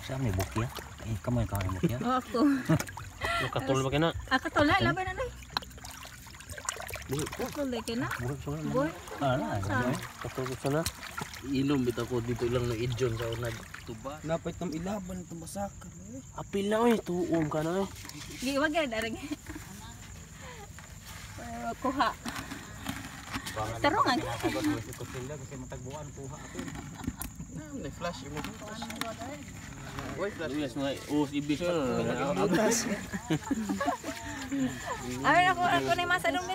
Sa may bukya. Eh, kamay ka may bukya. Oh, ako. Katol ba kina? Ah, katol na laban na nay. Katol na kina. Buhay sa wala. Boy. Ah, na. Katol ko sana. Inom bitaw ko dito lang na idyon sa unag tuba. Napit ng ilaban itong masakar. Apil na oy, tuom ka na oy. Giwag gid arang. Kuha. Tarungan. Sinasagot mo si Kusilda kasi matagbuan kuha ako. May flash mo. Uy, flash. Luis mga us ibis. Butas. Ay, ako ako na masa dong.